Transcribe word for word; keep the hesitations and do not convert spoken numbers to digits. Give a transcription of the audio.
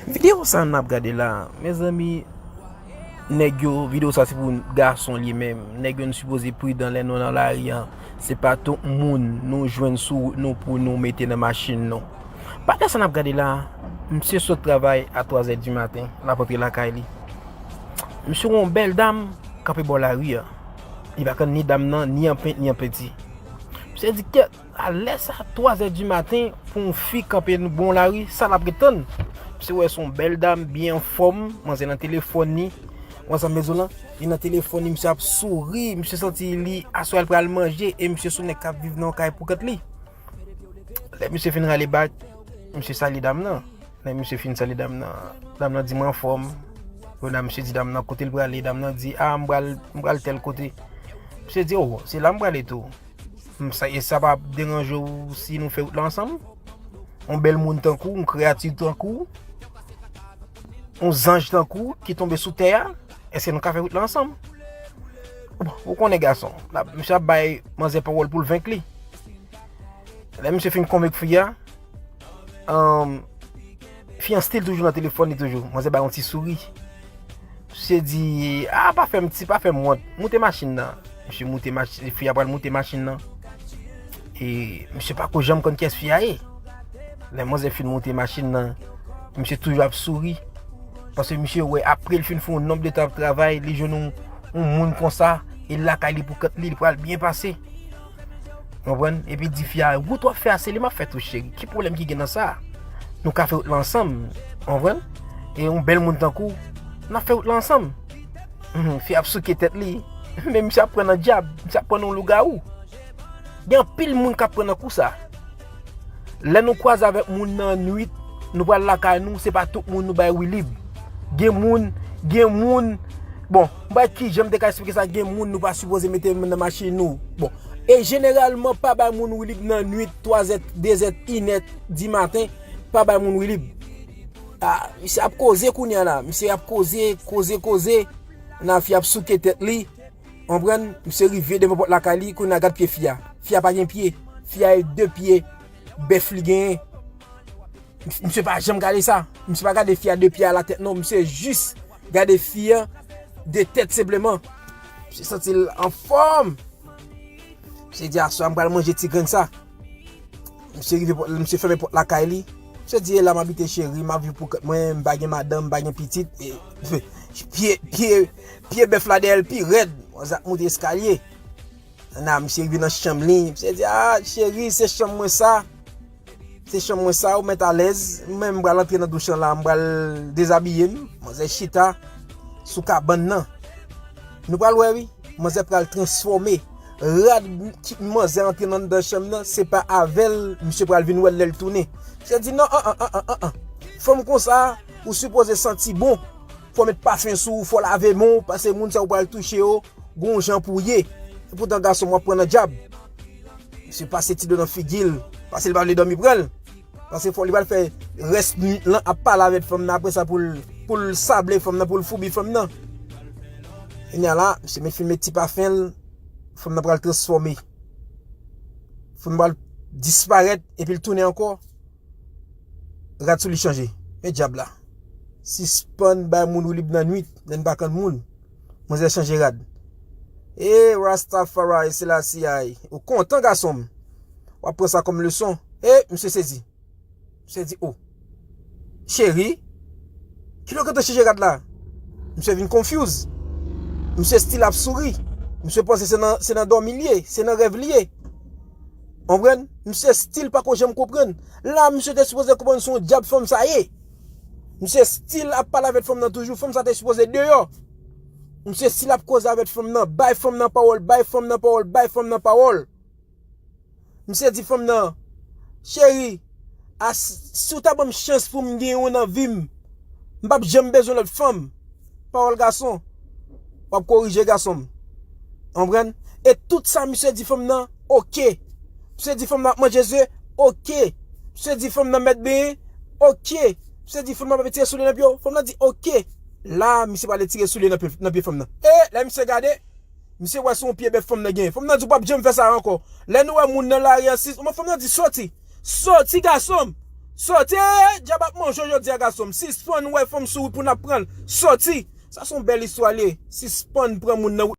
Videyo sa n ap gade la, mezanmi, nèg yo, videyo sa se pou gason li menm. Nèg yo, nou sipoze pridan lè nou nan lari an. Se pa tout moun nou jwenn sou wout nou pou nou mete nan machin nou. Patnè sa n ap gade la, misye sot travay a twa zè di maten, l ap antre lakay li. Misye wè yon bèl dam kanpe bò lari a. Li pa konn ni dam nan, ni an pent, ni an penti. Misye di, kèt, a lè sa, twa zè di maten, pou yon fi kanpe bò lari, sa l ap ret tann? Misye wè se yon bèl dam, byen anfòm, manzè nan telefòn li. Wè sa m bezwen lan, li nan telefòn li, misye ap souri, misye santi li, aswè l pral manje, e misye se yon nèg k ap viv nan yon kay pou kont li. Lè misye fin rale bak, misye salye dam nan. Lè misye fin salye dam nan, dam nan di, "M anfòm." Kounye a misye di dam nan kote l prale, dam nan di, "A, m pral, m pral tèl kote." Misye di, "O, se la m prale tou." M sa, e sa pa ap deranje w si nou fè wout la ansanm? Yon bèl moun tankou w, yon kreyati tankou w, yon zanj tankou w ki tonbe sou tè a, èske nou ka fè wout la ansanm? Bon, ou konnen gason, l ap, misye ap bay manzè pawòl pou l venk li. Lè misye fin konvenk fi a, um, fi an still toujou nan telefòn li toujou. Manzè bay yon ti souri. Misye di, "A, pa fè m ti, pa fè m wont. Moute machin nan." Misye moute machin, fi a pral moute machin nan. E misye pa ko janm konn kiyès fi a ye. Lè manzè fin moute machin nan, misye toujou ap souri. Paske misye wè apre l fin fè yon nonb de tan ap travay, li jwenn yon, yon moun konsa, e l lakay li pou kont li, li pral byen pase. Konprann? Epi di fi a, "Wout w ap fè a, se li m ap fè tou, cheri. Ki pwoblèm ki gen nan sa? Nou ka fè wout la ansanm." Konprann? E yon bèl moun tankou w, n ap fè wout la ansanm. Mhm, fi a ap souke tèt li. Men misye ap pran nan dyab, misye ap pran nan lougawou. Gen anpil moun k ap pran nan kou sa. Lè nou kwaze avèk moun nan nwit, nou pral lakay nou, se pa tout moun nou bay wilib. Gen moun, gen moun, bon, m pa wè kijan m te ka eksplike sa, gen moun nou pa sipoze mete nan machin nou. Bon, e jeneralman pa bay moun wilib nan nwit, twa zè, de zè, inè di maten, pa bay moun wilib. A, misye ap koze kounye a la, misye ap koze, koze, koze, nan fi ap souke tèt li. Konprann? Misye rive devan pòt lakay li, kounye a gad pye fi a. Fi a pa gen pye. Fi a e de pye bèf li genyen. Misye pa janm gade sa. Misye pa gade fi a de pye a la tèt non. Misye jis gade fi a de tèt senpleman. Misye santi l anfòm. Misye di, "Aswè a m pral manje ti grenn sa." Misye rive, misye fèmen pòt lakay li. Misye di, "E la m abite cheri, m ap viv pou kont mwen, m pa gen madanm, m pa gen pitit." E, pye, pye, pye bèf la dèyè l pi rèd. Manzè ap moute eskalye. Nan, misye rive nan chanm li. Misye di, "A, cheri, se chanm mwen sa. Se chanm mwen sa, ou mèt alèz. Mwen, m pral antre nan douch lan la, m pral dezabiye m." Manzè chita sou kabann nan. Nou pral wè, wi. Manzè pral transfòme. Rad ki manzè antre nan, anndan chanm nan, se pa avè l, misye pral vin wè l lè l tounen. Misye di, "Non, an, an, an, an, an, an. Fanm konsa, ou sipoze santi bon. Fò w met pafen sou ou, fò w lave men w, paske moun sa yo pral touche yo, gon jan pou w ye. Epoutan gason m w ap pran nan dyab." Misye pase ti dlo nan figi l, paske li pa vle dòmi pran l. Paske fò li pral fè rès nwit lan ap pale avèk fanm nan, apre sa pou l, pou l sable fanm nan, pou l foubi fanm nan. Kounye a la, misye met fin met ti pafen l, fanm nan pral transfòme. Fanm nan pral disparèt, epi l tounen ankò. Rad sou li chanje. Men dyab la. Sispann bay moun wilib nan nwit, lè n pa konn moun. Manzè chanje rad. E Rastafari Selassie I. Ou kontan, gason m? W ap pran sa kòm leson. E, misye sezi. Misye di, "O, cheri, kilè w gentan chanje rad la?" Misye vin confuse. Misye still ap souri. Misye panse se nan, se nan dòmi l ye, se nan rèv li ye. Konprann? Misye still pako janm konprann. La, misye te sipoze konprann se yon dyab fanm sa ye. Misye still ap pale avèk fanm nan toujou. Fanm sa te sipoze deyò. Misye still ap koze avèk fanm nan. Bay fanm nan pawòl, bay fanm nan pawòl, bay fanm nan pawòl. Misye di fanm nan, "Cheri, a, si w ta ban m chans pou m gen yon nan vi m, m p ap janm bezwen lòt fanm." Pawòl gason, w ap korije gason m. Konprann? E tout sa misye di fanm nan, oke. Misye di fanm nan ap manje ze, oke. Misye di fanm nan mèt benyen, oke. Misye di fanm nan pa tire soulye nan pye w, fanm nan di oke. La, misye prale tire soulye nan pye, nan pye fanm nan. E, lè misye gade, misye wè se yon pye bèf fanm nan genyen. Fanm nan di, "W p ap janm fè sa ankò." Lè nou wè moun nan lari a, si, fanm nan di, "Soti. Soti, gason m. Soti! Dyab ap manje w jodi a, gason m. Sispann wè fanm sou wout pou n ap pran l. Soti! Sa se yon bèl istwa li ye. Sispann pran moun nan